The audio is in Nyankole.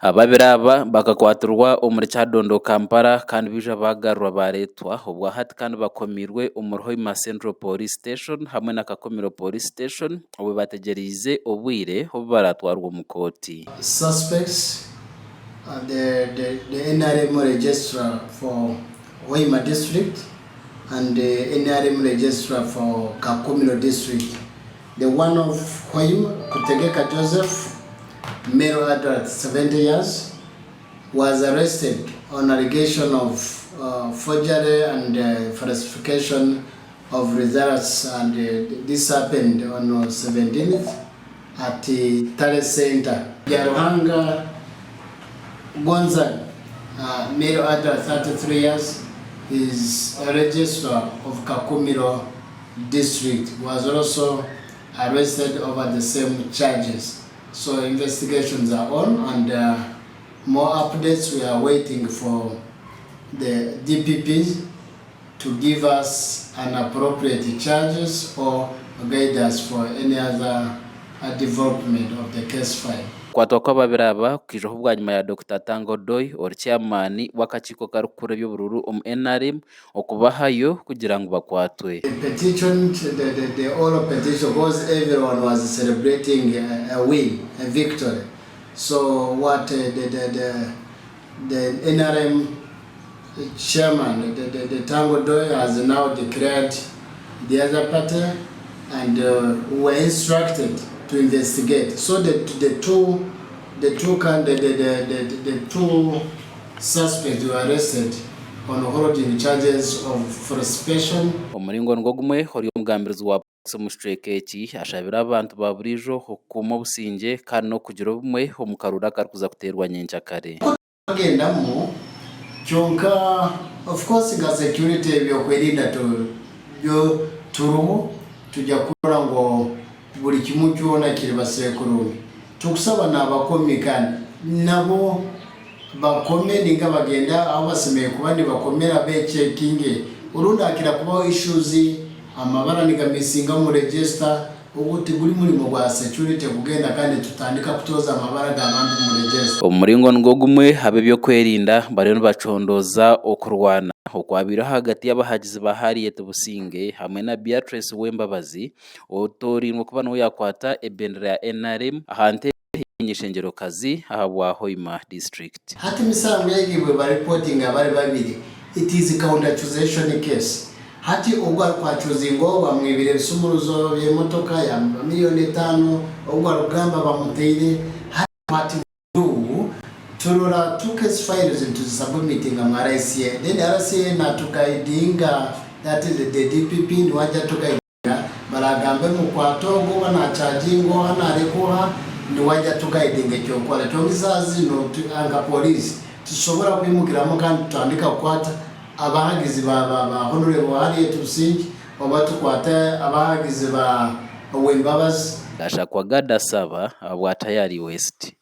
Ababiri aba bakakwatirwa omuri Kyadondo, Kampala kandi baija baagarurwa baareetwa obwahati kandi bakomiirwe omuri Hoima Central Police Station hamwe na Kakumiro Police Station obwe bategyereize obwire obu baratwarwe omu kooti. Suspects, the the the NRM registrar for Hoima district and the NRM registrar for Kakumiro district. The one of Hoima, Kutegeka Joseph, male adult 70 years, was arrested on allegation of forgery and falsification of results and this happened on 17th at Tally Center. Byaruhanga Gonzaga, male adult 33 years, is a registrar of Kakumiro district was also arrested over the same charges. So investigations are on and more updates we are waiting for the DPP to give us an appropriate charges or guide us for any other development of the case file. Okukwatwa kw'ababiri aba kukaijaho bwanyima ya Dokita Tanga Odoi ori chairman w'akakiiko akarikukura eby'oburuuru omu NRM okubahayo kugira ngu bakwatwe. The petition, the, the, the oral petition, because everyone was celebrating a, a win, a victory. So what the, the, the, the NRM chairman, the, the, the Tanga Odoi, has now declared the other party and were instructed to investigate. So the, the two, the two, can, the, the, the, the, the two suspects were arrested on holding charges of falsification. Omuringo nigwo gumwe ori omugambirizi wa Pooriisi omu kicweka eki ashabire abantu ba buriijo okukuuma obusingye kandi n'okugira obumwe omu karuuru akarikuza kuteerwa nyenkyakare. Twagendamu kyonka of course nka security ebyokwerinda byo turiho tugya kurora ngu buri kimwe kyona kiribasire kurungi. Tukusaba nabakomi kandi nabo bakome ninga bagende ahu basemereire kuba nibakomera becekinge orundi hakira kubaho issues amabara nigamisinga omu register Ogu tiguri murimo gwa security kugenda kandi tutandika kutoza amabara g'abantu omu register. Omu muringo nigwo gumwe, ab'eby'okwerinda bariyo nibacondooza okurwana okwabaireho ahagati y'abahagizi ba Harriet Businge hamwe na Beatrice Uwembabazi otoorainwe kuba niwe yaakwata ebendera ya nrm aha ntebe y'eny'eishengyerokazi ahabwa Hoima District. Hati emisango egi bwe bareportinga bari babiri, it is counter accusation case. Hati ogu arikwacuzinga ogu bamwibire ebisumuruzo by'emotoka yamuba miriyoni etano, ogu arikugamba bamuteire, hati what we do turora tu case files nituzisubmitinga mu RCA then RCA natuguidinga that is the DPP niwe aija atuguidinga baragambe mukwate ogu oba nacharginga oha nareka oha niwe aija atuguidinga ekyokukora kyonka esaaha zinu nka police titusobora kwimukiramu kandi tutandika kukwata Abahagizi ba ba ba Honourable Harriet Busingye oba tukwate abahagizi ba Owembabazi. Gashakwa Gad Asaba ahabwa Tayari West.